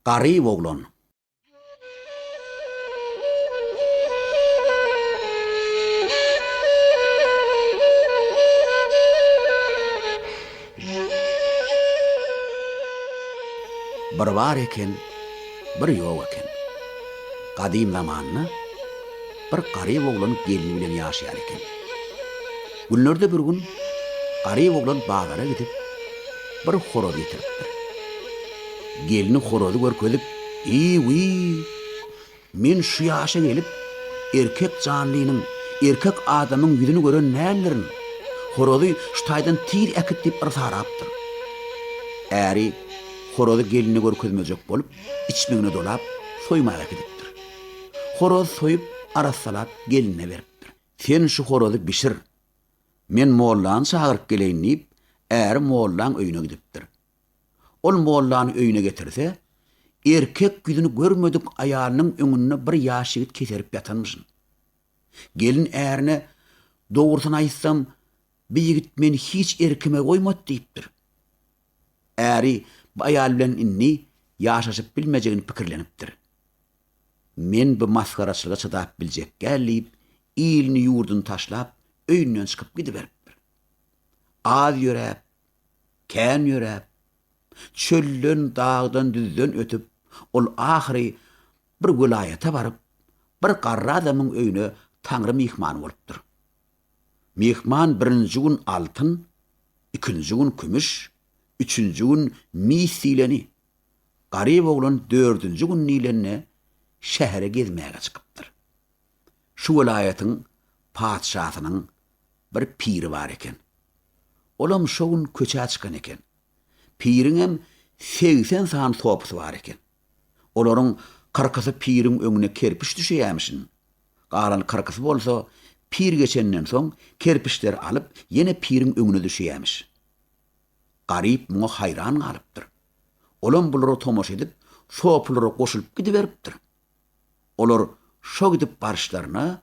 Garyp oglan. Bir bar eken, bir ýok eken. Gadym zamanda bir garyp oglan gelni bilen ýaşaýar eken. Günlerde bir gün garyp oglan bazara gidip, bir horaz getiripdir. Gelni horazy görkezip, Iý-wiý, men şu ýaşa gelip, erkek janlynyň, erkek adamyň ýüzüni gören däldirin. Horazy şu taýdan tiz äkit diýip yrsarapdyr. Äri horazy gelnine görkezmejek bolup, içmegine dolap, soýmaga äkidipdir. Horazy soýup, arassalap gelnine beripdir. Sen şu horazy bişir. Men mollany çagyryp geleýin diýip, äri mollaň öýüne gidipdir. Ol mollany öýüne getirse, erkek ýüzüni görmedik aýalynyň öňünde bir ýaş ýigit keserip ýatanmyşyn. Gelin ärine, Dogrusyny aýtsam, bi ýigit meni hiç erkime goýmady diýipdir. Äri bu aýal bilen indi ýaşaşyp bilmejegini pikirlenipdir. Men bu masgaraçylyga çydap biljek däl diýip, ilini-ýurduny taşlap, öýünden çykyp gidiberipdir. Az ýöräp, kän ýöräp, çölden, dagdan, düzden ötüp, ol ahyry bir welaýata baryp, bir garry adamyň öýüne taňry myhmany bolupdyr. Myhman birinji gün altyn, ikinji gün kümüş, üçünji gün mis diýleni, Garyp oglan dördünji gün diýlende şähere gezmäge çykypdyr. Şu welaýatyň patyşasynyň bir piri bar eken. Olam şo gün köçä çykan eken. Piriňem 80 sany sopusy bar eken. Olaryň kyrkysy piriň öňüne kerpiç düşeýämişin. Galan kyrkysy bolsa pir geçenden soň kerpiçleri alyp ýene piriň öňüne düşeýämiş. Garyp muňa haýran galypdyr. Olam bulara tomaşa edip, sopulara goşulyp gidiberipdir. Olar şo gidip baryşlaryna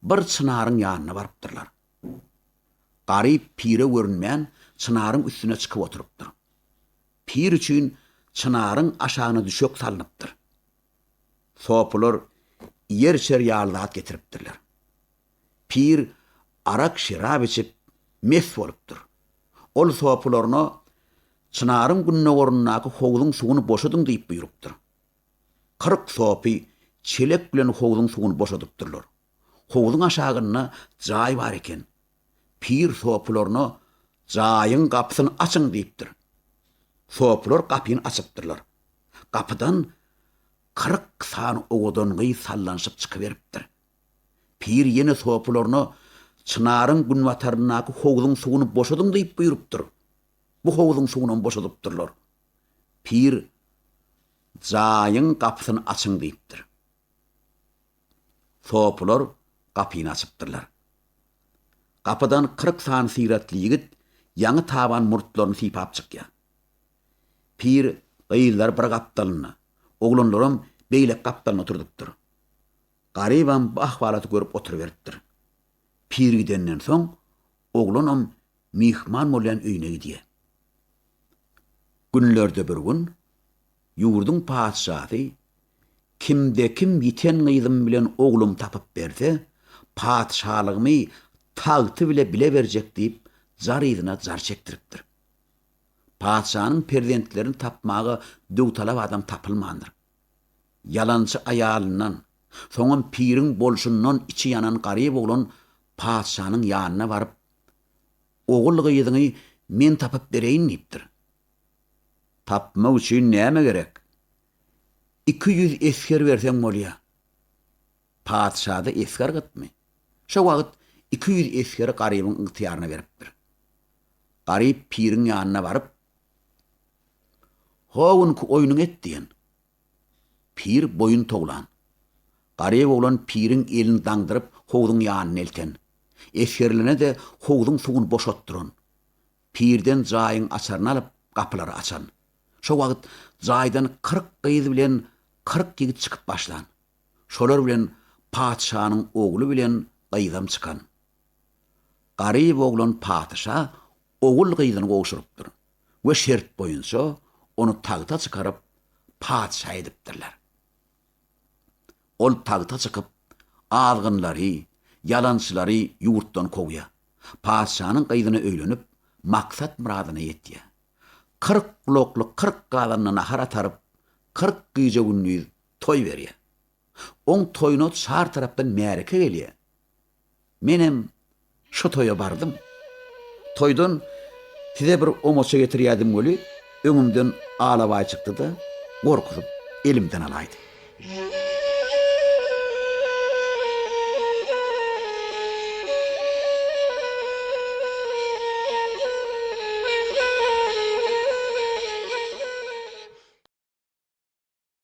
bir çynaryň ýanyna barypdyrlar. Garyp pire görünmän çynaryň üstüne çykyp oturypdyr. Pir üçin çynaryň aşagyna düşek salnypdyr. Sopular iýer-içer ýaly zat getiripdirler. Pir arak-şerap içip, mes bolupdyr. Ol sopularyna Çynaryň gündogaryndaky howzuň suwuny boşadyň diýip buýrupdyr. 40 sopy çelek bilen howzuň suwuny boşadypdyrlar. Howzuň aşagynda jaý bar eken. Pir sopularyna Jaýyň gapysyny açyň diýipdir. Sopular gapyny açypdyrlar. Gapydan 40 sany owadan gyz sallanyşyp çykyberipdir. Pir ýene sopularyna Çynaryň günbataryndaky howzuň suwuny boşadyň diýip buýrupdyr. Bu howzuň suwunam boşadypdyrlar. Pir Jaýyň gapysyny açyň diýipdir. Sopular gapyny açypdyrlar. Gapydan 40 sany syratly ýigit ýaňy taban murtlaryny sypap çykýar. Pir gyzlary bir gapdalynda, oglanlaram beýleki gapdalynda oturdypdyr. Garybam bu ahwalaty görüp oturyberipdir. Pir gidenden soň, oglanam myhman bolýan öýüne gidýär. Günlerde bir gün ýurduň patyşasy Kimde-kim ýiten gyzym bilen oglumy tapyp berse, patyşalygymy tagty bile bile berjek diýip, jar yzyna jar çekdiripdir. Patyşanyň perzentlerini tapmaga döwtalap adam tapylmandyr. Ýalançy aýalyndan, soňam piriň bolşundan içi ýanan garyp oglan patyşanyň ýanyna baryp, Ogul-gyzyňy men tapyp bereýin diýipdir. Tapmak üçin näme gerek? 200 esger berseň bolýar. Patyşada esger gytmy? Şo wagt 200 esgeri garybyň ygtyýaryna beripdir. Garyp piriň ýanyna baryp, Ho günki oýnuňy et diýen. Pir boýun towlan. Garyp oglan piriň elini daňdyryp howzuň ýanyna elten. Esgerlerine-de howzuň suwuny boşatdyran. Pirden jaýyň açaryny alyp, gapylary açan. Şo wagt jaýdan 40 gyz bilen 40 ýigit çykyp başlan. Şolar bilen patyşanyň ogly bilen gyzam çykan. Garyp oglan patyşa ogul-gyzyny gowşurypdyr we şert boýunça ony tagta çykaryp, patyşa edipdirler. Ol tagta çykyp, azgynlary, ýalançylary ýurtdan kowýar. Patyşanyň gyzyna öýlenip, maksat-myradyna ýetýär. 40 gulakly 40 gazanda nahar ataryp, 40 gije-gündiz toý berýär. Oň toýuna çar tarapdan märeke gelýär. Menem şo toýa bardym. Toýdan size bir omaça getirýädim weli, öňümden alabaý çykdy-da, gorkuzyp elimden alaýdy.